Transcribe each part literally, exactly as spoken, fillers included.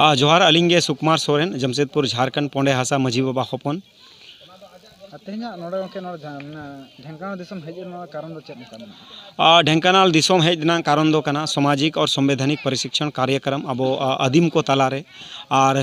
ᱟᱨ ᱡᱚᱦᱟᱨ, ᱟᱹᱞᱤᱧ ᱜᱮ ᱥᱩᱠᱩᱢᱟᱨ ᱥᱚᱨᱮᱱ, ᱡᱟᱢᱥᱮᱫᱽᱯᱩᱨ, ᱡᱷᱟᱨᱠᱷᱚᱸᱰ, ᱯᱚᱸᱰᱮ ᱦᱟᱥᱟ ᱢᱟᱹᱡᱷᱤ ᱵᱟᱵᱟ ᱦᱚᱯᱚᱱ᱾ ᱟᱨ ᱛᱮᱦᱮᱧᱟᱜ ᱱᱚᱰᱮ ᱜᱚᱢᱠᱮ, ᱱᱚᱰᱮ ᱡᱟᱦᱟᱸ, ᱢᱟᱱᱮ, ᱰᱷᱮᱱᱠᱟᱱᱟᱞ ᱫᱤᱥᱚᱢ ᱦᱮᱡ ᱨᱮᱱᱟᱜ ᱠᱟᱨᱚᱱ ᱫᱚ ᱪᱮᱫ ᱞᱮᱠᱟ ᱢᱮᱱᱟᱜᱼᱟ? ᱟᱨ ᱰᱷᱮᱱᱠᱟᱱᱟᱞ ᱫᱤᱥᱚᱢ ᱦᱮᱡ ᱨᱮᱱᱟᱜ ᱠᱟᱨᱚᱱ ᱫᱚ ᱠᱟᱱᱟ ᱥᱟᱢᱟᱡᱤᱠ ᱟᱨ ᱥᱚᱝᱵᱤᱫᱷᱟᱱᱤᱠ ᱯᱨᱚᱥᱤᱠᱥᱚᱱ ᱠᱟᱨᱭᱚᱠᱨᱚᱢ ᱟᱵᱚ, ᱟ, ᱟᱹᱫᱤᱢ ᱠᱚ ᱛᱟᱞᱟᱨᱮ, ᱟᱨ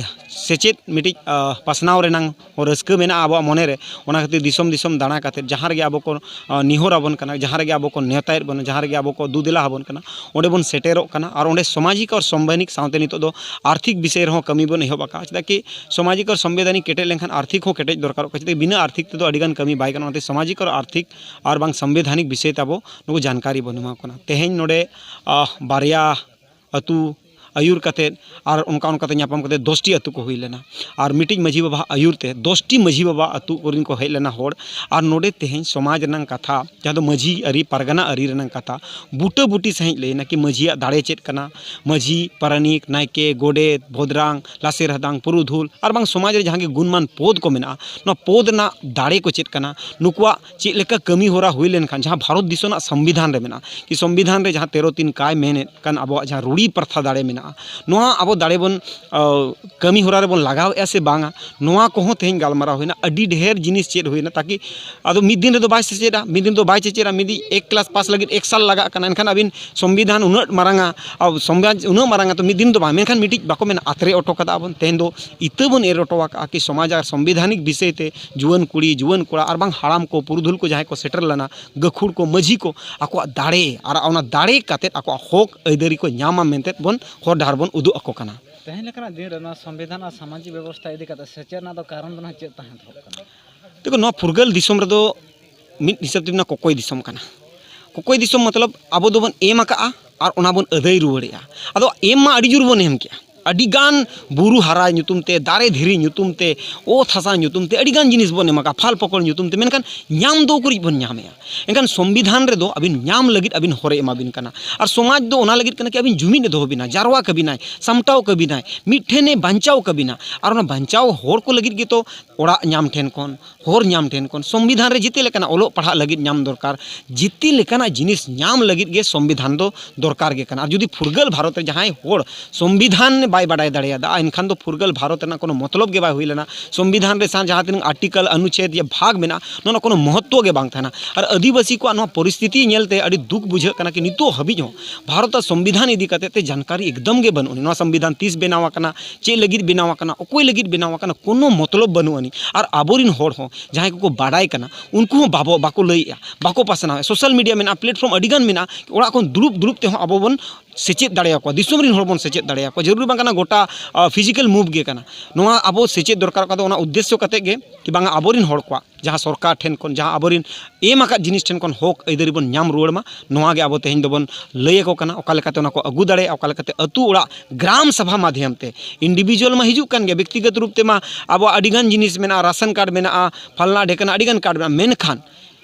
ᱥᱮᱪᱮᱫ ᱢᱤᱫᱴᱤᱡ, ᱟ, ᱯᱟᱥᱱᱟᱣ ᱨᱮᱱᱟᱝ ᱨᱟᱹᱥᱠᱟᱹ ᱢᱮᱱᱟᱜᱼᱟ ᱟᱵᱚᱣᱟᱜ ᱢᱚᱱᱮ ᱨᱮ᱾ ᱚᱱᱟ ᱠᱷᱟᱹᱛᱤᱨ ᱫᱤᱥᱚᱢ ᱫᱤᱥᱚᱢ ᱫᱟᱬᱟ ᱠᱟᱛᱮᱫ ᱡᱟᱦᱟᱸ ᱨᱮᱜᱮ ᱟᱵᱚ ᱠᱚ, ᱟ, ᱱᱮᱦᱚᱨ ᱟᱵᱚᱱ ᱠᱟᱱᱟ, ᱡᱟᱦᱟᱸ ᱨᱮᱜᱮ ᱟᱵᱚ ᱠᱚ ᱱᱮᱣᱛᱟᱭᱮᱫ ᱵᱚᱱᱟ, ᱡᱟᱦᱟᱸ ᱨᱮᱜᱮ ᱟᱵᱚ ᱠᱚ ᱫᱩ ᱫᱮᱞᱟ ᱟᱵᱚᱱ ᱠᱟᱱᱟ, ᱚᱸᱰᱮ ᱵᱚᱱ ᱥᱮᱴᱮᱨᱚᱜ ᱠᱟᱱᱟ᱾ ᱟᱨ ᱚᱸᱰᱮ ᱥᱟᱢᱟᱡᱤᱠ ᱟᱨ ᱥᱚᱝᱵᱤᱫᱷᱟᱱᱤᱠ ᱥᱟᱶᱛᱮ ᱱᱤᱛᱚᱜ ᱫᱚ ᱟᱨᱛᱷᱤᱠ ᱵᱤᱥᱚᱭ ᱨᱮᱦᱚᱸ ᱠᱟᱹᱢᱤ ᱵᱚᱱ ᱮᱦᱚᱵ ᱟᱠᱟᱫᱼᱟ᱾ ᱪᱮᱫᱟᱜ ᱠᱤ ᱥᱟᱢᱟᱡᱤᱠ ᱟᱨ ᱥᱚᱝᱵᱤᱫᱷᱟᱱᱤᱠ ᱠᱮᱴᱮᱡ ᱞᱮᱱᱠᱷᱟᱱ ᱟᱨᱛᱷᱤᱠ ᱦᱚᱸ ᱠᱮᱴᱮᱡ ᱫᱚᱨᱠᱟᱨᱚᱜ ᱠᱟᱱᱟ᱾ ᱪᱮᱫᱟᱜ ᱵᱤᱱᱟᱹ ᱟᱨᱛᱷᱤᱠ ᱛᱮᱫᱚ ᱟᱹᱰᱤᱜᱟᱱ ᱠᱟᱹᱢᱤ ᱵᱟᱭ ᱜᱟᱱᱚᱜᱼᱟ᱾ ᱚᱱᱟᱛᱮ ᱥᱟᱢᱟᱡᱤᱠ ᱟᱨ ᱟᱨᱛᱷᱤᱠ ᱟᱨ ᱵᱟᱝ ᱥᱚᱝᱵᱤᱫᱷᱟᱱᱤᱠ ᱵᱤᱥᱚᱭ ᱛᱮ ᱟᱵᱚ ᱱᱩᱠᱩ ᱡᱟᱱᱠᱟᱨᱤ ᱵᱚᱱ ᱮᱢᱟ ᱠᱚ ᱠᱟᱱᱟ᱾ ᱛᱮᱦᱮᱧ ᱱᱚᱰᱮ, ᱟᱦ, ᱵᱟᱨᱭᱟ ᱟᱹᱛᱩ ᱟᱹᱭᱩᱨ ᱠᱟᱛᱮᱫ ᱟᱨ ᱚᱱᱠᱟ ᱚᱱᱠᱟᱛᱮ ᱧᱟᱯᱟᱢ ᱠᱟᱛᱮᱫ ᱫᱚᱥᱴᱤ ᱟᱹᱛᱩ ᱠᱚ ᱦᱩᱭ ᱞᱮᱱᱟ᱾ ᱟᱨ ᱢᱤᱫᱴᱤᱡ ᱢᱟᱹᱡᱷᱤ ᱵᱟᱵᱟ ᱟᱹᱭᱩᱨ ᱛᱮ ᱫᱚᱥᱴᱤ ᱢᱟᱹᱡᱷᱤ ᱵᱟᱵᱟ ᱟᱹᱛᱩ ᱠᱚᱨᱮᱱ ᱠᱚ ᱦᱮᱡ ᱞᱮᱱᱟ ᱦᱚᱲ᱾ ᱟᱨ ᱱᱚᱰᱮ ᱛᱮᱦᱮᱧ ᱥᱚᱢᱟᱡᱽ ᱨᱮᱱᱟᱝ ᱠᱟᱛᱷᱟ, ᱡᱟᱦᱟᱸ ᱫᱚ ᱢᱟᱹᱡᱷᱤ ᱟᱹᱨᱤ, ᱯᱟᱨᱜᱟᱱᱟ ᱟᱹᱨᱤ ᱨᱮᱱᱟᱝ ᱠᱟᱛᱷᱟ ᱵᱩᱴᱟᱹ ᱵᱩᱴᱤ ᱥᱟᱺᱦᱤᱡ ᱞᱟᱹᱭᱮᱱᱟ ᱠᱤ ᱢᱟᱹᱡᱷᱤᱭᱟᱜ ᱫᱟᱲᱮ ᱪᱮᱫ ᱠᱟᱱᱟ, ᱢᱟᱹᱡᱷᱤ, ᱯᱟᱨᱟᱱᱤᱠ, ᱱᱟᱭᱠᱮ, ᱜᱚᱰᱮᱛ, ᱵᱷᱚᱫᱽᱨᱟᱝ, ᱞᱟᱥᱮᱨ ᱦᱟᱫᱟᱝ, ᱯᱩᱨᱩᱫᱷᱩᱞ ᱟᱨ ᱵᱟᱝ ᱥᱚᱢᱟᱡᱽ ᱨᱮ ᱡᱟᱦᱟᱸ ᱜᱮ ᱜᱩᱱᱢᱟᱱ ᱯᱚᱫᱽ ᱠᱚ ᱢᱮᱱᱟᱜᱼᱟ, ᱱᱚᱣᱟ ᱯᱚᱫᱽ ᱨᱮᱱᱟᱜ ᱫᱟᱲᱮ ᱠᱚ ᱪᱮᱫ ᱠᱟᱱᱟ, ᱱᱩᱠᱩᱣᱟᱜ ᱪᱮᱫ ᱞᱮᱠᱟ ᱠᱟᱹᱢᱤ ᱦᱚᱨᱟ ᱦᱩᱭ ᱞᱮᱱᱠᱷᱟᱱ, ᱡᱟᱦᱟᱸ ᱵᱷᱟᱨᱚᱛ ᱫᱤᱥᱚᱢ ᱨᱮᱱᱟᱜ ᱥᱚᱝᱵᱤᱫᱷᱟᱱ ᱨᱮ ᱢᱮᱱᱟᱜᱼᱟ, ᱠᱤ ᱥᱚᱝᱵᱤᱫᱷᱟᱱ ᱨᱮ ᱡᱟᱦᱟᱸ ᱛᱮᱨᱚ ᱛᱤᱱ ᱠᱟᱭ ᱢᱮᱱᱮᱫ ᱠᱟᱱ ᱟᱵᱚᱣᱟᱜ ᱡᱟᱦᱟᱸ ᱨᱩᱲᱤ ᱯᱨᱚᱛᱷᱟ ᱫᱟᱲᱮ ᱢᱮᱱᱟᱜᱼᱟ, ᱱᱚᱣᱟ ᱟᱵᱚ ᱫᱟᱲᱮ ᱵᱚᱱ, ᱟᱹ, ᱠᱟᱹᱢᱤ ᱦᱚᱨᱟ ᱨᱮᱵᱚᱱ ᱞᱟᱜᱟᱣᱮᱫᱼᱟ ᱥᱮ ᱵᱟᱝᱟ, ᱱᱚᱣᱟ ᱠᱚᱦᱚᱸ ᱛᱮᱦᱮᱧ ᱜᱟᱞᱢᱟᱨᱟᱣ ᱦᱩᱭᱱᱟ᱾ ᱟᱹᱰᱤ ᱰᱷᱮᱨ ᱡᱤᱱᱤᱥ ᱪᱮᱫ ᱦᱩᱭᱱᱟ, ᱛᱟᱠᱤ ᱟᱫᱚ ᱢᱤᱫ ᱫᱤᱱ ᱨᱮᱫᱚ ᱵᱟᱭ ᱥᱮᱪᱮᱫᱟ, ᱢᱤᱫ ᱫᱤᱱ ᱫᱚ ᱵᱟᱭ ᱪᱮᱪᱮᱫᱟ, ᱢᱤᱫ ᱫᱤᱱ ᱮᱠ ᱠᱞᱟᱥ ᱯᱟᱥ ᱞᱟᱹᱜᱤᱫ ᱮᱠ ᱥᱟᱞ ᱞᱟᱜᱟᱜ ᱠᱟᱱᱟ, ᱮᱱᱠᱷᱟᱱ ᱟᱹᱵᱤᱱ ᱥᱚᱝᱵᱤᱫᱷᱟᱱ ᱩᱱᱟᱹᱜ ᱢᱟᱨᱟᱝᱟ, ᱟᱵᱚ ᱥᱚᱝᱵᱤᱫᱷᱟᱱ ᱩᱱᱟᱹᱜ ᱢᱟᱨᱟᱝᱟ, ᱛᱚ ᱢᱤᱫ ᱫᱤᱱ ᱫᱚ ᱵᱟᱝ, ᱢᱮᱱᱠᱷᱟᱱ ᱢᱤᱫᱴᱤᱡ ᱵᱟᱠᱚ ᱢᱮᱱᱟ, ᱟᱛᱨᱮ ᱚᱴᱚ ᱠᱟᱫᱟ ᱵᱚᱱ᱾ ᱛᱮᱦᱮᱧ ᱫᱚ ᱤᱛᱟᱹ ᱵᱚᱱ ᱮᱨ ᱚᱴᱚ ᱟᱠᱟᱫᱼᱟ ᱠᱤ ᱥᱚᱢᱟᱡᱽ ᱟᱨ ᱥᱚᱝᱵᱤᱫᱷᱟᱱᱤᱠ ᱵᱤᱥᱚᱭ ᱛᱮ ᱡᱩᱣᱟᱹᱱ ᱠᱩᱲᱤ, ᱡᱩᱣᱟᱹᱱ ᱠᱚᱲᱟ ᱟᱨ ᱵᱟᱝ ᱦᱟᱲᱟᱢ ᱠᱚ, ᱯᱩᱨᱩᱫᱷᱩᱞ ᱠᱚ ᱡᱟᱦᱟᱸᱭ ᱠᱚ ᱥᱮᱴᱮᱨ ᱞᱮᱱᱟ, ᱜᱟᱹᱠᱷᱩᱲ ᱠᱚ, ᱢᱟᱹᱡᱷᱤ ᱠᱚ ᱟᱠᱚᱣᱟᱜ ᱫᱟᱲᱮ ᱟᱨ ᱚᱱᱟ ᱫᱟᱲᱮ ᱠᱟᱛᱮᱫ ᱟᱠᱚᱣᱟᱜ ᱦᱚᱠ ᱟᱹᱭᱫᱟᱹᱨᱤ ᱠᱚ ᱧᱟᱢᱟ ᱢᱮᱱᱛᱮ ᱵᱚᱱ ᱦᱚᱨ ᱰᱟᱦᱟᱨ ᱵᱚᱱ ᱩᱫᱩᱜ ᱟᱠᱚ ᱠᱟᱱᱟ᱾ ᱛᱮᱦᱮᱧ ᱞᱮᱠᱟᱱᱟᱜ ᱫᱤᱱ ᱨᱮ ᱱᱚᱣᱟ ᱥᱚᱝᱵᱤᱫᱷᱟᱱ ᱟᱨ ᱥᱟᱢᱟᱡᱤᱠ ᱵᱮᱵᱚᱥᱛᱷᱟ ᱤᱫᱤ ᱠᱟᱛᱮ ᱥᱮᱪᱮᱫ ᱨᱮᱱᱟᱜ ᱫᱚ ᱠᱟᱨᱚᱱ ᱫᱚ ᱱᱟᱦᱟᱜ ᱪᱮᱫ ᱛᱟᱦᱮᱸ ᱫᱚᱨᱠᱟᱨ ᱠᱟᱱᱟ? ᱫᱮᱠᱷᱚ, ᱱᱚᱣᱟ ᱯᱷᱩᱨᱜᱟᱹᱞ ᱫᱤᱥᱚᱢ ᱨᱮᱫᱚ ᱢᱤᱫ ᱦᱤᱥᱟᱹᱵ ᱛᱮ ᱢᱮᱱᱟ ᱠᱚᱠᱚᱭ ᱫᱤᱥᱚᱢ ᱠᱟᱱᱟ᱾ ᱠᱚᱠᱚᱭ ᱫᱤᱥᱚᱢ ᱢᱚᱛᱞᱚᱵ ᱟᱵᱚ ᱫᱚᱵᱚᱱ ᱮᱢ ᱟᱠᱟᱜᱼᱟ ᱟᱨ ᱚᱱᱟ ᱵᱚᱱ ᱟᱹᱫᱟᱹᱭ ᱨᱩᱣᱟᱹᱲᱮᱜᱼᱟ᱾ ᱟᱫᱚ ᱮᱢ ᱢᱟ ᱟᱹᱰᱤ ᱡᱳᱨ ᱵᱚᱱ ᱮᱢ ᱠᱮᱜᱼᱟ, ᱟᱹᱰᱤ ᱜᱟᱱ ᱵᱩᱨᱩ ᱦᱟᱨᱟ ᱧᱩᱛᱩᱢ ᱛᱮ, ᱫᱟᱨᱮ ᱫᱷᱤᱨᱤ ᱧᱩᱛᱩᱢ ᱛᱮ, ᱚᱛ ᱦᱟᱥᱟ ᱧᱩᱛᱩᱢ ᱛᱮ ᱟᱹᱰᱤ ᱜᱟᱱ ᱡᱤᱱᱤᱥ ᱵᱚᱱ ᱮᱢ ᱟᱠᱟᱜᱼᱟ, ᱯᱷᱟᱞ ᱯᱚᱠᱚᱲ ᱧᱩᱛᱩᱢ ᱛᱮ, ᱢᱮᱱᱠᱷᱟᱱ ᱧᱟᱢ ᱫᱚ ᱩᱠᱩᱨᱤᱡ ᱵᱚᱱ ᱧᱟᱢᱮᱜᱼᱟ? ᱮᱱᱠᱷᱟᱱ ᱥᱚᱝᱵᱤᱫᱷᱟᱱ ᱨᱮᱫᱚ ᱟᱹᱵᱤᱱ ᱧᱟᱢ ᱞᱟᱹᱜᱤᱫ ᱟᱹᱵᱤᱱ ᱦᱚᱨᱮ ᱮᱢᱟᱵᱤᱱ ᱠᱟᱱᱟ᱾ ᱟᱨ ᱥᱚᱢᱟᱡᱽ ᱫᱚ ᱚᱱᱟ ᱞᱟᱹᱜᱤᱫ ᱠᱟᱱᱟ ᱠᱤ ᱟᱹᱵᱤᱱ ᱡᱩᱢᱤᱫ ᱮ ᱫᱚᱦᱚ ᱵᱤᱱᱟ, ᱡᱟᱨᱣᱟ ᱠᱟᱹᱵᱤᱱᱟᱭ, ᱥᱟᱢᱴᱟᱣ ᱠᱟᱹᱵᱤᱱᱟᱭ, ᱢᱤᱫ ᱴᱷᱮᱱᱮ ᱵᱟᱧᱪᱟᱣ ᱠᱟᱹᱵᱤᱱᱟ᱾ ᱟᱨ ᱚᱱᱟ ᱵᱟᱧᱪᱟᱣ ᱦᱚᱲ ᱠᱚ ᱞᱟᱹᱜᱤᱫ ᱜᱮᱛᱚ ᱚᱲᱟᱜ ᱧᱟᱢ ᱴᱷᱮᱱ ᱠᱷᱚᱱ, ᱦᱚᱨ ᱧᱟᱢ ᱴᱷᱮᱱ ᱠᱷᱚᱱ, ᱥᱚᱝᱵᱤᱫᱷᱟᱱ ᱨᱮ ᱡᱮᱛᱮ ᱞᱮᱠᱟᱱᱟᱜ ᱚᱞᱚᱜ ᱯᱟᱲᱦᱟᱜ ᱞᱟᱹᱜᱤᱫ ᱧᱟᱢ ᱫᱚᱨᱠᱟᱨ, ᱡᱮᱛᱮ ᱞᱮᱠᱟᱱᱟᱜ ᱡᱤᱱᱤᱥ ᱧᱟᱢ ᱞᱟᱹᱜᱤᱫ ᱜᱮ ᱥᱚᱝᱵᱤᱫᱷᱟᱱ ᱫᱚ ᱫᱚᱨᱠᱟᱨ ᱜᱮ ᱠᱟᱱᱟ᱾ ᱟᱨ ᱡᱩᱫᱤ ᱯᱷᱩᱨᱜᱟᱹᱞ ᱵᱷᱟᱨᱚᱛ ᱨᱮ ᱡᱟᱦᱟᱸᱭ ᱦᱚᱲ ᱥᱚᱝᱵᱤᱫᱷᱟᱱ ᱵᱟᱭ ᱵᱟᱰᱟᱭ ᱫᱟᱲᱮᱭᱟᱫᱟ, ᱮᱱᱠᱷᱟᱱ ᱫᱚ ᱯᱷᱩᱨᱜᱟᱹᱞ ᱵᱷᱟᱨᱚᱛ ᱨᱮᱱᱟᱜ ᱠᱳᱱᱳ ᱢᱚᱛᱞᱚᱵ ᱜᱮ ᱵᱟᱭ ᱦᱩᱭ ᱞᱮᱱᱟ᱾ ᱥᱚᱝᱵᱤᱫᱷᱟᱱ ᱨᱮ ᱥᱟᱶ ᱡᱟᱦᱟᱸ ᱛᱤᱱᱟᱹᱜ ᱟᱨᱴᱤᱠᱟᱞ, ᱚᱱᱩᱪᱷᱮᱫ ᱭᱟ ᱵᱷᱟᱜᱽ ᱢᱮᱱᱟᱜᱼᱟ, ᱱᱚᱣᱟ ᱨᱮᱱᱟᱜ ᱠᱳᱱᱳ ᱢᱚᱦᱚᱛᱛᱚ ᱜᱮ ᱵᱟᱝ ᱛᱟᱦᱮᱱᱟ᱾ ᱟᱨ ᱟᱹᱫᱤᱵᱟᱹᱥᱤ ᱠᱚᱣᱟᱜ ᱱᱚᱣᱟ ᱯᱚᱨᱤᱥᱛᱷᱤᱛᱤ ᱧᱮᱞᱛᱮ ᱟᱹᱰᱤ ᱫᱩᱠ ᱵᱩᱡᱷᱟᱹᱜ ᱠᱟᱱᱟ ᱠᱤ ᱱᱤᱛᱚᱜ ᱦᱟᱹᱵᱤᱡ ᱦᱚᱸ ᱵᱷᱟᱨᱚᱛ ᱟᱜ ᱥᱚᱝᱵᱤᱫᱷᱟᱱ ᱤᱫᱤ ᱠᱟᱛᱮ ᱛᱮ ᱡᱟᱱᱠᱟᱨᱤ ᱮᱠᱫᱚᱢ ᱜᱮ ᱵᱟᱹᱱᱩᱜ ᱟᱹᱱᱤᱡ᱾ ᱱᱚᱣᱟ ᱥᱚᱝᱵᱤᱫᱷᱟᱱ ᱛᱤᱥ ᱵᱮᱱᱟᱣ ᱟᱠᱟᱱᱟ, ᱪᱮᱫ ᱞᱟᱹᱜᱤᱫ ᱵᱮᱱᱟᱣ ᱟᱠᱟᱱᱟ, ᱚᱠᱚᱭ ᱞᱟᱹᱜᱤᱫ ᱵᱮᱱᱟᱣ ᱟᱠᱟᱱᱟ, ᱠᱳᱱᱳ ᱢᱚᱛᱞᱚᱵ ᱵᱟᱹᱱᱩᱜ ᱟᱹᱱᱤᱡ᱾ ᱟᱨ ᱟᱵᱚᱨᱤᱱ ᱦᱚᱲ ᱦᱚᱸ ᱡᱟᱦᱟᱸᱭ ᱠᱚᱠᱚ ᱵᱟᱰᱟᱭ ᱠᱟᱱᱟ, ᱩᱱᱠᱩ ᱦᱚᱸ ᱵᱟᱵᱚ, ᱵᱟᱠᱚ ᱞᱟᱹᱭᱮᱜᱼᱟ, ᱵᱟᱠᱚ ᱯᱟᱥᱱᱟᱣᱮᱫᱼᱟ᱾ ᱥᱳᱥᱟᱞ ᱢᱤᱰᱤᱭᱟ ᱢᱮᱱᱟᱜᱼᱟ, ᱯᱞᱮᱴᱯᱷᱚᱨᱢ ᱟᱹᱰᱤᱜᱟᱱ ᱢᱮᱱᱟᱜᱼᱟ, ᱚᱲᱟᱜ ᱠᱷᱚᱱ ᱫᱩᱲᱩᱵ ᱫᱩᱲᱩᱵ ᱛᱮᱦᱚᱸ ᱟᱵᱚ ᱵᱚᱱ ᱥᱮᱪᱮᱫ ᱫᱟᱲᱮᱭᱟᱠᱚᱣᱟ, ᱫᱤᱥᱚᱢ ᱨᱤᱱ ᱦᱚᱲ ᱵᱚᱱ ᱥᱮᱪᱮᱫ ᱫᱟᱲᱮᱭᱟᱠᱚᱣᱟ᱾ ᱡᱟᱹᱨᱩᱲ ᱵᱟᱝ ᱠᱟᱱᱟ ᱜᱚᱴᱟ ᱯᱷᱤᱡᱤᱠᱮᱞ ᱢᱩᱵᱷ ᱜᱮ ᱠᱟᱱᱟ᱾ ᱱᱚᱣᱟ ᱟᱵᱚ ᱥᱮᱪᱮᱫ ᱫᱚᱨᱠᱟᱨᱚᱜ ᱠᱟᱱ ᱫᱚ ᱚᱱᱟ ᱩᱫᱽᱫᱮᱥᱥᱚ ᱠᱟᱛᱮ ᱜᱮ, ᱠᱤ ᱵᱟᱝᱟ ᱟᱵᱚᱨᱤᱱ ᱦᱚᱲ ᱠᱚᱣᱟᱜ ᱡᱟᱦᱟᱸ ᱥᱚᱨᱠᱟᱨ ᱴᱷᱮᱱ ᱠᱷᱚᱱ, ᱡᱟᱦᱟᱸ ᱟᱵᱚᱨᱤᱱ ᱮᱢ ᱟᱠᱟᱫ ᱡᱤᱱᱤᱥ ᱴᱷᱮᱱ ᱠᱷᱚᱱ ᱦᱚᱠ ᱟᱹᱭᱫᱟᱹᱨᱤ ᱵᱚᱱ ᱧᱟᱢ ᱨᱩᱣᱟᱹᱲ ᱢᱟ, ᱱᱚᱣᱟ ᱜᱮ ᱟᱵᱚ ᱛᱮᱦᱮᱧ ᱫᱚᱵᱚᱱ ᱞᱟᱹᱭ ᱟᱠᱚ ᱠᱟᱱᱟ᱾ ᱚᱠᱟ ᱞᱮᱠᱟᱛᱮ ᱚᱱᱟ ᱠᱚ ᱟᱹᱜᱩ ᱫᱟᱲᱮᱭᱟᱜᱼᱟ, ᱚᱠᱟ ᱞᱮᱠᱟᱛᱮ ᱟᱹᱛᱩ ᱚᱲᱟᱜ ᱜᱨᱟᱢ ᱥᱟᱵᱷᱟ ᱢᱟᱫᱷᱭᱚᱢ ᱛᱮ, ᱤᱱᱰᱤᱵᱷᱤᱡᱩᱣᱟᱞ ᱢᱟ ᱦᱤᱡᱩᱜ ᱠᱟᱱ ᱜᱮᱭᱟ, ᱵᱮᱠᱛᱤᱜᱚᱛ ᱨᱩᱯ ᱛᱮᱢᱟ ᱟᱵᱚᱣᱟᱜ ᱟᱹᱰᱤᱜᱟᱱ ᱡᱤᱱᱤᱥ ᱢᱮᱱᱟᱜᱼᱟ, ᱨᱟᱥᱚᱱ ᱠᱟᱨᱰ ᱢᱮᱱᱟᱜᱼᱟ, ᱯᱷᱟᱞᱱᱟ ᱰᱷᱮᱠᱟᱱᱟ ᱟᱹᱰᱤᱜᱟᱱ ᱠᱟᱨᱰ ᱢᱮᱱᱟᱜᱼᱟ, ᱢᱮᱱᱠᱷᱟᱱ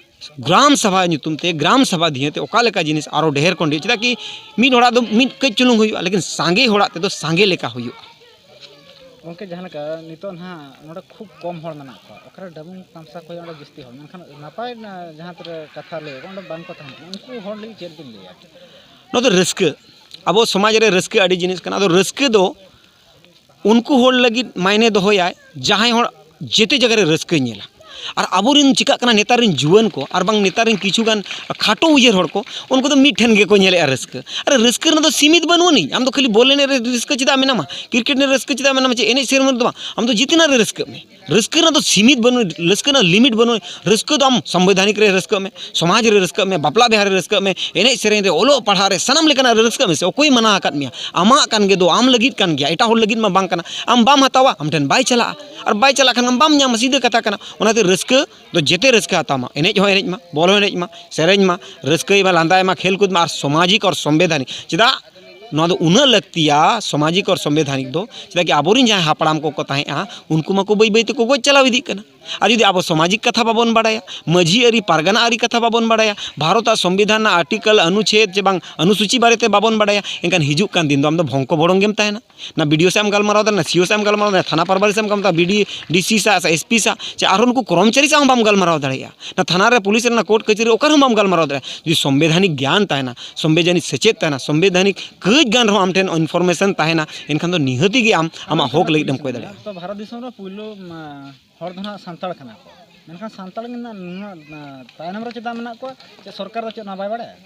ᱜᱨᱟᱢ ᱥᱟᱵᱷᱟ ᱧᱩᱛᱩᱢ ᱛᱮ, ᱜᱨᱟᱢ ᱥᱟᱵᱷᱟ ᱫᱷᱤᱭᱟᱹ ᱛᱮ ᱚᱠᱟ ᱞᱮᱠᱟ ᱡᱤᱱᱤᱥ ᱟᱨᱚ ᱰᱷᱮᱨ ᱠᱷᱚᱱ ᱰᱷᱮᱨ, ᱪᱮᱫᱟᱜ ᱠᱤ ᱢᱤᱫ ᱦᱚᱲᱟᱜ ᱫᱚ ᱢᱤᱫ ᱠᱟᱹᱡ ᱪᱩᱞᱩᱝ ᱦᱩᱭᱩᱜᱼᱟ, ᱞᱮᱠᱤᱱ ᱥᱟᱸᱜᱮ ᱦᱚᱲᱟᱜ ᱛᱮᱫᱚ ᱥᱟᱸᱜᱮ ᱞᱮᱠᱟ ᱦᱩᱭᱩᱜᱼᱟ᱾ ᱜᱚᱢᱠᱮ, ᱡᱟᱦᱟᱸ ᱞᱮᱠᱟ ᱱᱤᱛᱚᱜ ᱱᱟᱦᱟᱜ ᱱᱚᱰᱮ ᱠᱷᱩᱵ ᱠᱚᱢ ᱦᱚᱲ ᱢᱮᱱᱟᱜ ᱠᱚᱣᱟ, ᱚᱠᱟᱨᱮ ᱰᱟᱵᱩᱝ ᱛᱟᱢᱥᱟ ᱠᱷᱚᱱ ᱚᱸᱰᱮ ᱡᱟᱹᱥᱛᱤ ᱦᱚᱲ, ᱢᱮᱱᱠᱷᱟᱱ ᱱᱟᱯᱟᱭ ᱡᱟᱦᱟᱸ ᱛᱤᱨᱮ ᱠᱟᱛᱷᱟ ᱞᱟᱹᱭ ᱟᱠᱚ, ᱚᱸᱰᱮ ᱵᱟᱝ ᱠᱚ ᱛᱟᱦᱮᱱ ᱠᱟᱱᱟ, ᱩᱱᱠᱩ ᱦᱚᱲ ᱞᱟᱹᱜᱤᱫ ᱪᱮᱫ ᱵᱤᱱ ᱞᱟᱹᱭᱟ? ᱱᱚᱣᱟ ᱫᱚ ᱨᱟᱹᱥᱠᱟᱹ, ᱟᱵᱚ ᱥᱚᱢᱟᱡᱽ ᱨᱮ ᱨᱟᱹᱥᱠᱟᱹ ᱟᱹᱰᱤ ᱡᱤᱱᱤᱥ ᱠᱟᱱᱟ᱾ ᱟᱫᱚ ᱨᱟᱹᱥᱠᱟᱹ ᱫᱚ ᱩᱱᱠᱩ ᱦᱚᱲ ᱞᱟᱹᱜᱤᱫ ᱢᱟᱭᱱᱮ ᱫᱚᱦᱚᱭᱟᱭ, ᱡᱟᱦᱟᱸᱭ ᱦᱚᱲ ᱡᱮᱛᱮ ᱡᱟᱭᱜᱟ ᱨᱮ ᱨᱟᱹᱥᱠᱟᱹᱭ ᱧᱮᱞᱟ᱾ ᱟᱨ ᱟᱵᱚᱨᱮᱱ ᱪᱤᱠᱟᱹᱜ ᱠᱟᱱᱟ, ᱱᱮᱛᱟᱨ ᱨᱮᱱ ᱡᱩᱣᱟᱹᱱ ᱠᱚ ᱟᱨ ᱵᱟᱝ ᱱᱮᱛᱟᱨ ᱨᱮᱱ ᱠᱤᱪᱷᱩ ᱜᱟᱱ ᱠᱷᱟᱴᱚ ᱩᱭᱦᱟᱹᱨ ᱦᱚᱲ ᱠᱚ, ᱩᱱᱠᱩ ᱫᱚ ᱢᱤᱫ ᱴᱷᱮᱱ ᱜᱮᱠᱚ ᱧᱮᱞᱮᱜᱼᱟ ᱨᱟᱹᱥᱠᱟᱹ᱾ ᱟᱨ ᱨᱟᱹᱥᱠᱟᱹ ᱨᱮᱱᱟᱜ ᱫᱚ ᱥᱤᱢᱤᱛ ᱵᱟᱹᱱᱩᱜ ᱟᱹᱱᱤᱡ᱾ ᱟᱢ ᱫᱚ ᱠᱷᱟᱹᱞᱤ ᱵᱚᱞ ᱮᱱᱮᱡ ᱨᱮ ᱨᱟᱹᱥᱠᱟᱹ ᱪᱮᱫᱟᱜ ᱢᱮᱱᱟᱢᱟ, ᱠᱨᱤᱠᱮᱴ ᱨᱮ ᱨᱟᱹᱥᱠᱟᱹ ᱪᱮᱫᱟᱜ ᱢᱮᱱᱟᱢᱟ, ᱪᱮ ᱮᱱᱮᱡ ᱥᱮᱨᱮᱧ ᱨᱮᱫᱚ ᱵᱟᱝ, ᱟᱢ ᱫᱚ ᱡᱮᱛᱮᱱᱟᱜ ᱨᱮ ᱨᱟᱹᱥᱠᱟᱹᱜ ᱢᱮ᱾ ᱨᱟᱹᱥᱠᱟᱹ ᱨᱮᱱᱟᱜ ᱫᱚ ᱥᱤᱢᱤᱛ ᱵᱟᱹᱱᱩᱜ, ᱨᱟᱹᱥᱠᱟᱹ ᱨᱮᱱᱟᱜ ᱞᱤᱢᱤᱴ ᱵᱟᱹᱱᱩᱜ᱾ ᱨᱟᱹᱥᱠᱟᱹ ᱫᱚ ᱟᱢ ᱥᱚᱝᱵᱤᱫᱷᱟᱱᱤᱠ ᱨᱮ ᱨᱟᱹᱥᱠᱟᱹᱜ ᱢᱮ, ᱥᱚᱢᱟᱡᱽ ᱨᱮ ᱨᱟᱹᱥᱠᱟᱹᱜ ᱢᱮ, ᱵᱟᱯᱞᱟ ᱵᱤᱦᱟᱹ ᱨᱮ ᱨᱟᱹᱥᱠᱟᱹᱜ ᱢᱮ, ᱮᱱᱮᱡ ᱥᱮᱨᱮᱧ ᱨᱮ, ᱚᱞᱚᱜ ᱯᱟᱲᱦᱟᱜ ᱨᱮ, ᱥᱟᱱᱟᱢ ᱞᱮᱠᱟᱱᱟᱜ ᱨᱮ ᱨᱟᱹᱥᱠᱟᱹᱜ ᱢᱮ ᱥᱮ᱾ ᱚᱠᱚᱭ ᱢᱟᱱᱟ ᱟᱠᱟᱫ ᱢᱮᱭᱟ? ᱟᱢᱟᱜ ᱠᱟᱱ ᱜᱮ ᱫᱚ, ᱟᱢ ᱞᱟᱹᱜᱤᱫ ᱠᱟᱱ ᱜᱮᱭᱟ, ᱮᱴᱟᱜ ᱦᱚᱲ ᱞᱟᱹᱜᱤᱫ ᱢᱟ ᱵᱟᱝ ᱠᱟᱱᱟ᱾ ᱟᱢ ᱵᱟᱢ ᱦᱟᱛᱟᱣᱟ, ᱟᱢ ᱴᱷᱮᱱ ᱵᱟᱭ ᱪᱟᱞᱟᱜᱼᱟ, ᱟᱨ ᱵᱟᱭ ᱪᱟᱞᱟᱜ ᱠᱷᱟᱱ ᱟᱢ ᱵᱟᱢ ᱧᱟᱢᱟ, ᱥᱤᱫᱷᱟᱹ ᱠᱟᱛᱷᱟ ᱠᱟᱱᱟ᱾ ᱚᱱᱟᱛᱮ ᱨᱟᱹᱥᱠᱟᱹ ᱫᱚ ᱡᱮᱛᱮ ᱨᱟᱹᱥᱠᱟᱹ ᱦᱟᱛᱟᱣ ᱢᱟ, ᱮᱱᱮᱡ ᱦᱚᱸ ᱮᱱᱮᱡ ᱢᱟ, ᱵᱚᱞ ᱦᱚᱸ ᱮᱱᱮᱡ ᱢᱟ, ᱥᱮᱨᱮᱧ ᱢᱟ, ᱨᱟᱹᱥᱠᱟᱹᱭ ᱢᱟ, ᱞᱟᱸᱫᱟᱭ ᱢᱟ, ᱠᱷᱮᱞ ᱠᱩᱫ ᱢᱟ, ᱟᱨ ᱥᱟᱢᱟᱡᱤᱠ ᱟᱨ ᱥᱚᱝᱵᱤᱫᱷᱟᱱᱤᱠ᱾ ᱪᱮᱫᱟᱜ ᱱᱚᱣᱟ ᱫᱚ ᱩᱱᱟᱹᱜ ᱞᱟᱹᱠᱛᱤᱭᱟ, ᱥᱟᱢᱟᱡᱤᱠ ᱟᱨ ᱥᱚᱝᱵᱤᱫᱷᱟᱱᱤᱠ ᱫᱚ? ᱪᱮᱫᱟᱜ ᱠᱤ ᱟᱵᱚᱨᱮᱱ ᱡᱟᱦᱟᱸᱭ ᱦᱟᱯᱲᱟᱢ ᱠᱚᱠᱚ ᱛᱟᱦᱮᱸᱜᱼᱟ, ᱩᱱᱠᱩ ᱢᱟᱠᱚ ᱵᱟᱹᱭ ᱵᱟᱹᱭ ᱛᱮᱠᱚ ᱜᱚᱡ ᱪᱟᱞᱟᱣ ᱤᱫᱤᱜ ᱠᱟᱱᱟ᱾ ᱟᱨ ᱡᱩᱫᱤ ᱟᱵᱚ ᱥᱟᱢᱟᱡᱤᱠ ᱠᱟᱛᱷᱟ ᱵᱟᱵᱚᱱ ᱵᱟᱲᱟᱭᱟ, ᱢᱟᱹᱡᱷᱤ ᱟᱹᱨᱤ, ᱯᱟᱨᱜᱟᱱᱟ ᱟᱹᱨᱤ ᱠᱟᱛᱷᱟ ᱵᱟᱵᱚᱱ ᱵᱟᱲᱟᱭᱟ, ᱵᱷᱟᱨᱚᱛ ᱟᱜ ᱥᱚᱝᱵᱤᱫᱷᱟᱱ ᱨᱮᱱᱟᱜ ᱟᱨᱴᱤᱠᱟᱞ, ᱚᱱᱩᱪᱷᱮᱫ ᱪᱮ ᱵᱟᱝ ᱚᱱᱩᱥᱩᱪᱤ ᱵᱟᱨᱮᱛᱮ ᱵᱟᱵᱚᱱ ᱵᱟᱲᱟᱭᱟ, ᱮᱱᱠᱷᱟᱱ ᱦᱤᱡᱩᱜ ᱠᱟᱱ ᱫᱤᱱ ᱫᱚ ᱟᱢ ᱫᱚ ᱵᱷᱚᱝᱠᱚ ᱵᱷᱚᱲᱚᱝ ᱜᱮᱢ ᱛᱟᱦᱮᱱᱟ᱾ ᱱᱟ ᱵᱤ ᱰᱤ ᱳ ᱥᱟᱶ ᱮᱢ ᱜᱟᱞᱢᱟᱨᱟᱣ ᱫᱟᱲᱮᱭᱟᱜᱼᱟ, ᱱᱟ ᱥᱤ ᱤ ᱳ ᱥᱟᱶ ᱮᱢ ᱜᱟᱞᱢᱟᱨᱟᱣ ᱫᱟᱲᱮᱭᱟᱜᱼᱟ, ᱱᱟ ᱛᱷᱟᱱᱟ ᱯᱟᱨᱵᱷᱟᱨᱤ ᱥᱟᱶ ᱮᱢ ᱜᱟᱞᱢᱟᱨᱟᱣ ᱫᱟᱲᱮᱭᱟᱜᱼᱟ, ᱵᱤ ᱰᱤ ᱰᱤ ᱥᱤ ᱥᱟᱶ, ᱮᱥ ᱯᱤ ᱥᱟᱶ, ᱪᱮ ᱟᱨᱦᱚᱸ ᱱᱩᱠᱩ ᱠᱚᱨᱢᱚᱪᱟᱨᱤ ᱥᱟᱶ ᱦᱚᱸ ᱵᱟᱢ ᱜᱟᱞᱢᱟᱨᱟᱣ ᱫᱟᱲᱮᱭᱟᱜᱼᱟ᱾ ᱱᱟ ᱛᱷᱟᱱᱟ ᱨᱮ, ᱯᱩᱞᱤᱥ ᱨᱮ, ᱱᱟ ᱠᱳᱨᱴ ᱠᱟᱹᱪᱷᱟᱹᱨᱤ ᱚᱠᱟ ᱨᱮᱦᱚᱸ ᱵᱟᱢ ᱜᱟᱞᱢᱟᱨᱟᱣ ᱫᱟᱲᱮᱭᱟᱜᱼᱟ᱾ ᱡᱩᱫᱤ ᱥᱚᱝᱵᱤᱫᱷᱟᱱᱤᱠ ᱜᱮᱭᱟᱱ ᱛᱟᱦᱮᱱᱟ, ᱥᱚᱝᱵᱤᱫᱷᱟᱱᱤᱠ ᱥᱮᱪᱮᱫ ᱛᱟᱦᱮᱱᱟ, ᱥᱚᱝᱵᱤᱫᱷᱟᱱᱤᱠ ᱠᱟᱹᱡ ᱜᱟᱱ ᱨᱮᱦᱚᱸ ᱟᱢ ᱴᱷᱮᱱ ᱤᱱᱯᱷᱚᱨᱢᱮᱥᱚᱱ ᱛᱟᱦᱮᱱᱟ, ᱮᱱᱠᱷᱟᱱ ᱫᱚ ᱱᱤᱦᱟᱹᱛᱤ ᱜᱮ ᱟᱢ ᱟᱢᱟᱜ ᱦᱚᱠ ᱞᱟᱹᱜᱤᱫ ᱮᱢ ᱠᱚᱭ ᱫᱟᱲᱮᱭᱟᱜᱼᱟ᱾ ᱛᱚ ᱵᱷᱟᱨᱚᱛ ᱫᱤᱥᱚᱢ ᱨᱮ ᱯᱩᱭᱞᱩ, ᱢᱟ, ᱦᱚᱲ ᱫᱚ ᱱᱟᱦᱟᱜ ᱥᱟᱱᱛᱟᱲ ᱠᱟᱱᱟ ᱠᱚ, ᱢᱮᱱᱠᱷᱟᱱ ᱥᱟᱱᱛᱟᱲ ᱜᱮ ᱱᱟᱜ ᱱᱩᱱᱟᱹᱜ, ᱟ, ᱛᱟᱭᱱᱚᱢ ᱨᱮ ᱪᱮᱫᱟᱜ ᱢᱮᱱᱟᱜ ᱠᱚᱣᱟ? ᱪᱮᱫ ᱥᱚᱨᱠᱟᱨ ᱫᱚ ᱪᱮᱫ ᱚᱱᱟ ᱵᱟᱭ ᱵᱟᱲᱟᱭᱟ?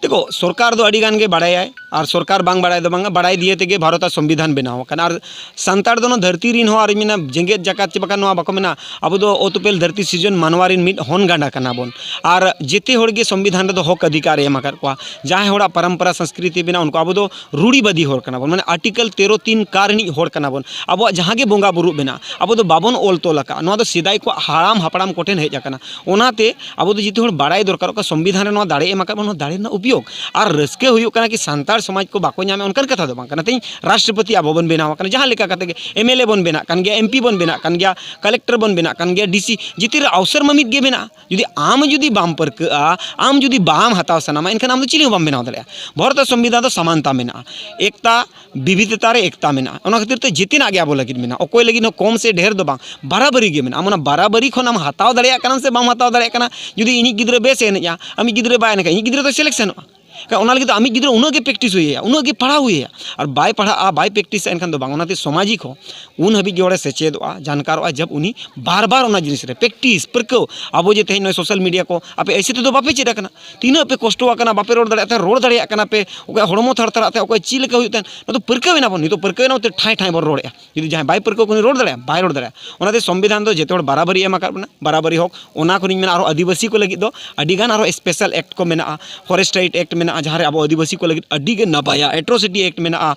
ᱫᱮᱠᱷᱚ, ᱥᱚᱨᱠᱟᱨ ᱫᱚ ᱟᱹᱰᱤ ᱜᱟᱱ ᱜᱮ ᱵᱟᱲᱟᱭᱟᱭ, ᱟᱨ ᱥᱚᱨᱠᱟᱨ ᱵᱟᱝ ᱵᱟᱲᱟᱭ ᱫᱚ ᱵᱟᱝ, ᱵᱟᱲᱟᱭ ᱫᱤᱭᱮ ᱛᱮᱜᱮ ᱵᱷᱟᱨᱚᱛ ᱟᱜ ᱥᱚᱝᱵᱤᱫᱷᱟᱱ ᱵᱮᱱᱟᱣ ᱟᱠᱟᱱᱟ᱾ ᱟᱨ ᱥᱟᱱᱛᱟᱲ ᱫᱚ ᱱᱚᱣᱟ ᱫᱷᱟᱹᱨᱛᱤ ᱨᱤᱱ ᱦᱚᱸ, ᱟᱨ ᱢᱮᱱᱟ ᱡᱮᱜᱮᱛ ᱡᱟᱠᱟᱛ ᱪᱮ ᱵᱟᱠᱷᱟᱱ ᱱᱚᱣᱟ ᱵᱟᱠᱚ ᱢᱮᱱᱟ, ᱟᱵᱚ ᱫᱚ ᱚᱛ ᱩᱯᱮᱞ ᱫᱷᱟᱹᱨᱛᱤ ᱥᱤᱨᱡᱚᱱ ᱢᱟᱱᱣᱟ ᱨᱤᱱ ᱢᱤᱫ ᱦᱚᱱ ᱜᱟᱸᱰᱟ ᱠᱟᱱᱟ ᱵᱚᱱ᱾ ᱟᱨ ᱡᱮᱛᱮ ᱦᱚᱲ ᱜᱮ ᱥᱚᱝᱵᱤᱫᱷᱟᱱ ᱨᱮᱫᱚ ᱦᱚᱠ ᱚᱫᱷᱤᱠᱟᱨ ᱮ ᱮᱢ ᱟᱠᱟᱫ ᱠᱚᱣᱟ᱾ ᱡᱟᱦᱟᱸᱭ ᱦᱚᱲᱟᱜ ᱯᱚᱨᱚᱢᱯᱚᱨᱟ ᱥᱚᱝᱥᱠᱨᱤᱛᱤ ᱢᱮᱱᱟᱜᱼᱟ, ᱩᱱᱠᱩ ᱟᱵᱚ ᱫᱚ ᱨᱩᱲᱤᱵᱟᱫᱤ ᱦᱚᱲ ᱠᱟᱱᱟ ᱵᱚᱱ, ᱢᱟᱱᱮ ᱟᱨᱴᱤᱠᱮᱞ ᱛᱮᱨᱚ ᱛᱤᱱ ᱠᱟ ᱨᱤᱱᱤᱡ ᱦᱚᱲ ᱠᱟᱱᱟ ᱵᱚᱱ᱾ ᱟᱵᱚᱣᱟᱜ ᱡᱟᱦᱟᱸ ᱜᱮ ᱵᱚᱸᱜᱟ ᱵᱩᱨᱩ ᱢᱮᱱᱟᱜᱼᱟ, ᱟᱵᱚ ᱫᱚ ᱵᱟᱵᱚᱱ ᱚᱞ ᱛᱚᱞ ᱟᱠᱟᱫᱼᱟ, ᱱᱚᱣᱟ ᱫᱚ ᱥᱮᱫᱟᱭ ᱠᱚᱣᱟᱜ ᱦᱟᱲᱟᱢ ᱦᱟᱯᱲᱟᱢ ᱠᱚᱴᱷᱮᱱ ᱦᱮᱡ ᱟᱠᱟᱱᱟ᱾ ᱚᱱᱟᱛᱮ ᱟᱵᱚ ᱫᱚ ᱡᱮᱛᱮ ᱦᱚᱲ ᱵᱟᱲᱟᱭ ᱫᱚᱨᱠᱟᱨᱚᱜ ᱠᱟᱱᱟ, ᱥᱚᱝᱵᱤᱫᱷᱟᱱ ᱨᱮ ᱱᱚᱣᱟ ᱫᱟᱲᱮ ᱮᱢ ᱟᱠᱟᱫ ᱵᱚᱱᱟ, ᱱᱚᱣᱟ ᱫᱟᱲᱮ ᱨᱮᱱᱟᱜ ᱩᱯᱭᱳᱜᱽ᱾ ᱟᱨ ᱨᱟᱹᱥᱠᱟᱹ ᱦᱩᱭᱩᱜ ᱠᱟᱱᱟ ᱠᱤ ᱥᱟᱱᱛᱟᱲ ᱥᱚᱢᱟᱡᱽ ᱠᱚ ᱵᱟᱠᱚ ᱧᱟᱢᱮᱫ, ᱚᱱᱠᱟᱱ ᱠᱟᱛᱷᱟ ᱫᱚ ᱵᱟᱝ ᱠᱟᱱᱟ᱾ ᱛᱮᱦᱮᱧ ᱨᱟᱥᱴᱨᱚᱯᱚᱛᱤ ᱟᱵᱚ ᱵᱚᱱ ᱵᱮᱱᱟᱣ ᱟᱠᱟᱱᱟ, ᱡᱟᱦᱟᱸ ᱞᱮᱠᱟ ᱠᱟᱛᱮ ᱜᱮ ᱮᱢ ᱮᱞ ᱮ ᱵᱚᱱ ᱵᱮᱱᱟᱜ ᱠᱟᱱ ᱜᱮᱭᱟ, ᱮᱢ ᱯᱤ ᱵᱚᱱ ᱵᱮᱱᱟᱜ ᱠᱟᱱ ᱜᱮᱭᱟ, ᱠᱟᱞᱮᱠᱴᱚᱨ ᱵᱚᱱ ᱵᱮᱱᱟᱜ ᱠᱟᱱ ᱜᱮᱭᱟ, ᱰᱤ ᱥᱤ, ᱡᱮᱛᱮ ᱨᱮ ᱚᱣᱥᱚᱨ ᱢᱟ ᱢᱤᱫ ᱜᱮ ᱢᱮᱱᱟᱜᱼᱟ᱾ ᱡᱩᱫᱤ ᱟᱢ ᱡᱩᱫᱤ ᱵᱟᱢ ᱯᱟᱹᱨᱠᱟᱹᱜᱼᱟ, ᱟᱢ ᱡᱩᱫᱤ ᱵᱟᱢ ᱦᱟᱛᱟᱣ ᱥᱟᱱᱟᱢᱟ, ᱮᱱᱠᱷᱟᱱ ᱟᱢ ᱫᱚ ᱪᱤᱞᱤ ᱦᱚᱸ ᱵᱟᱢ ᱵᱮᱱᱟᱣ ᱫᱟᱲᱮᱭᱟᱜᱼᱟ᱾ ᱵᱷᱟᱨᱚᱛ ᱨᱮᱭᱟᱜ ᱥᱚᱝᱵᱤᱫᱷᱟᱱ ᱫᱚ ᱥᱟᱢᱟᱱᱛᱟ ᱢᱮᱱᱟᱜᱼᱟ, ᱮᱠᱛᱟ ᱵᱤᱵᱤᱫᱷᱚᱛᱟ ᱨᱮ ᱮᱠᱛᱟ ᱢᱮᱱᱟᱜᱼᱟ᱾ ᱚᱱᱟ ᱠᱷᱟᱹᱛᱤᱨ ᱛᱮ ᱡᱮᱛᱮᱱᱟᱜ ᱜᱮ ᱟᱵᱚ ᱞᱟᱹᱜᱤᱫ ᱢᱮᱱᱟᱜᱼᱟ, ᱚᱠᱚᱭ ᱞᱟᱹᱜᱤᱫ ᱦᱚᱸ ᱠᱚᱢ ᱥᱮ ᱰᱷᱮᱨ ᱫᱚ ᱵᱟᱝ, ᱵᱟᱨᱟᱵᱟᱨᱤ ᱜᱮ ᱢᱮᱱᱟᱜᱼᱟ᱾ ᱟᱢ ᱚᱱᱟ ᱵᱟᱨᱟᱵᱟᱨᱤ ᱠᱷᱚᱱ ᱟᱢ ᱦᱟᱛᱟᱣ ᱫᱟᱲᱮᱭᱟᱜ ᱠᱟᱱᱟᱢ ᱥᱮ ᱵᱟᱢ ᱦᱟᱛᱟᱣ ᱫᱟᱲᱮᱭᱟᱜ ᱠᱟᱱᱟ᱾ ᱡᱩᱫᱤ ᱤᱧᱤᱡ ᱜᱤᱫᱽᱨᱟᱹ ᱵᱮᱥ ᱮ ᱮᱱᱮᱡᱼᱟ, ᱟᱢᱤᱡ ᱜᱤᱫᱽᱨᱟᱹ ᱵᱟᱭ ᱮᱱᱮᱡᱼᱟ, ᱤᱧᱤᱡ ᱜᱤᱫᱽᱨᱟᱹ ᱫᱚᱭ ᱥᱤᱞᱮᱠᱥᱚᱱᱚᱜᱼᱟ᱾ ᱮᱱᱠᱷᱟᱱ ᱚᱱᱟ ᱞᱟᱹᱜᱤᱫ ᱫᱚ ᱟᱢᱤᱡ ᱜᱤᱫᱽᱨᱟᱹ ᱩᱱᱟᱹᱜ ᱜᱮ ᱯᱨᱮᱠᱴᱤᱥ ᱦᱩᱭ ᱟᱭᱟ, ᱩᱱᱟᱹᱜ ᱜᱮ ᱯᱟᱲᱦᱟᱣ ᱦᱩᱭ ᱟᱭᱟ᱾ ᱟᱨ ᱵᱟᱭ ᱯᱟᱲᱦᱟᱜᱼᱟ, ᱵᱟᱭ ᱯᱨᱮᱠᱴᱤᱥᱟ, ᱮᱱᱠᱷᱟᱱ ᱫᱚ ᱵᱟᱝ᱾ ᱚᱱᱟᱛᱮ ᱥᱚᱢᱟᱡᱤᱠ ᱦᱚᱸ ᱩᱱ ᱦᱟᱹᱵᱤᱡ ᱜᱮ ᱦᱚᱲᱮ ᱥᱮᱪᱮᱫᱚᱜᱼᱟ, ᱡᱟᱱᱠᱟᱨᱚᱜᱼᱟ, ᱡᱟᱵ ᱩᱱᱤ ᱵᱟᱨ ᱵᱟᱨ ᱚᱱᱟ ᱡᱤᱱᱤᱥ ᱨᱮ ᱯᱨᱮᱠᱴᱤᱥ, ᱯᱟᱹᱨᱠᱟᱹᱣ᱾ ᱟᱵᱚ ᱡᱮ ᱛᱮᱦᱮᱧ ᱱᱚᱜᱼᱚᱭ ᱥᱳᱥᱟᱞ ᱢᱤᱰᱤᱭᱟ ᱠᱚ, ᱟᱯᱮ ᱮᱭᱥᱮ ᱛᱮᱫᱚ ᱵᱟᱯᱮ ᱪᱮᱫ ᱟᱠᱟᱱᱟ, ᱛᱤᱱᱟᱹᱜ ᱯᱮ ᱠᱚᱥᱴᱚ ᱟᱠᱟᱱᱟ, ᱵᱟᱯᱮ ᱨᱚᱲ ᱫᱟᱲᱮᱭᱟᱜ ᱛᱟᱦᱮᱸᱫ, ᱨᱚᱲ ᱫᱟᱲᱮᱭᱟᱜ ᱠᱟᱱᱟ ᱯᱮ, ᱚᱠᱚᱭᱟᱜ ᱦᱚᱲᱢᱚ ᱛᱷᱟᱨ ᱛᱷᱟᱨᱟᱜ ᱛᱟᱦᱮᱸᱫ, ᱚᱠᱚᱭᱟᱜ ᱪᱮᱫ ᱞᱮᱠᱟ ᱦᱩᱭᱩᱜ ᱛᱟᱦᱮᱸᱫ, ᱱᱚᱣᱟ ᱫᱚ ᱯᱟᱹᱨᱠᱟᱹᱣ ᱮᱱᱟ ᱵᱚᱱ᱾ ᱱᱤᱛᱚᱜ ᱯᱟᱹᱨᱠᱟᱹᱣ ᱮᱱᱟ ᱵᱚᱱ, ᱛᱚ ᱴᱷᱟᱭ ᱴᱷᱟᱭ ᱵᱚᱱ ᱨᱚᱲᱮᱫᱼᱟ᱾ ᱡᱩᱫᱤ ᱡᱟᱦᱟᱸᱭ ᱵᱟᱭ ᱯᱟᱹᱨᱠᱟᱹᱣ ᱠᱟᱱᱟ, ᱩᱱᱤ ᱨᱚᱲ ᱫᱟᱲᱮᱭᱟᱜᱼᱟ? ᱵᱟᱭ ᱨᱚᱲ ᱫᱟᱲᱮᱭᱟᱜᱼᱟ᱾ ᱚᱱᱟᱛᱮ ᱥᱚᱝᱵᱤᱫᱷᱟᱱ ᱫᱚ ᱡᱮᱛᱮ ᱦᱚᱲ ᱵᱟᱨᱟᱵᱟᱨᱤ ᱮᱢ ᱟᱠᱟᱫ ᱵᱚᱱᱟ, ᱵᱟᱨᱟᱵᱟᱨᱤ ᱦᱚᱠ᱾ ᱚᱱᱟ ᱠᱷᱚᱱᱤᱧ ᱢᱮᱱᱟ, ᱟᱨᱦᱚᱸ ᱟᱹᱫᱤᱵᱟᱹᱥᱤ ᱠᱚ ᱞᱟᱹᱜᱤᱫ ᱫᱚ ᱟᱹᱰᱤ ᱜᱟᱱ ᱟᱨᱦᱚᱸ ᱥᱯᱮᱥᱟᱞ ᱮᱠᱴ ᱠᱚ ᱢᱮᱱᱟᱜᱼᱟ, ᱯᱷᱚᱨᱮᱥᱴ ᱨᱟᱭᱤᱴ ᱮᱠᱴ ᱢᱮᱱᱟᱜᱼᱟ, ᱡᱟᱦᱟᱸ ᱨᱮ ᱟᱵᱚ ᱟᱹᱫᱤᱵᱟᱹᱥᱤ ᱠᱚ ᱞᱟᱹᱜᱤᱫ ᱟᱹᱰᱤ ᱜᱮ ᱱᱟᱯᱟᱭᱟ, ᱮᱴᱨᱚᱥᱤᱴᱤ ᱮᱠᱴ ᱢᱮᱱᱟᱜᱼᱟ,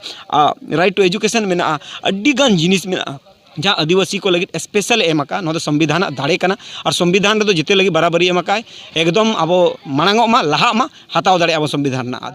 ᱨᱟᱭᱤᱴ ᱴᱩ ᱮᱡᱩᱠᱮᱥᱚᱱ ᱢᱮᱱᱟᱜᱼᱟ, ᱟᱹᱰᱤ ᱜᱟᱱ ᱡᱤᱱᱤᱥ ᱢᱮᱱᱟᱜᱼᱟ, ᱡᱟᱦᱟᱸ ᱟᱹᱫᱤᱵᱟᱹᱥᱤ ᱠᱚ ᱞᱟᱹᱜᱤᱫ ᱥᱯᱮᱥᱟᱞ ᱮ ᱮᱢ ᱟᱠᱟᱫ᱾ ᱱᱚᱣᱟ ᱫᱚ ᱥᱚᱝᱵᱤᱫᱷᱟᱱᱟᱜ ᱫᱟᱲᱮ ᱠᱟᱱᱟ, ᱟᱨ ᱥᱚᱝᱵᱤᱫᱷᱟᱱ ᱨᱮᱫᱚ ᱡᱮᱛᱮ ᱞᱟᱹᱜᱤᱫ ᱵᱟᱨᱟᱵᱟᱨᱤ ᱮᱢ ᱟᱠᱟᱫ᱾ ᱮᱠᱫᱚᱢ ᱟᱵᱚ ᱢᱟᱲᱟᱝᱚᱜ ᱢᱟ, ᱞᱟᱦᱟᱜ ᱢᱟ, ᱦᱟᱛᱟᱣ ᱫᱟᱲᱮᱭᱟᱜᱼᱟ ᱵᱚᱱ ᱥᱚᱝᱵᱤᱫᱷᱟᱱ ᱨᱮᱱᱟᱜ᱾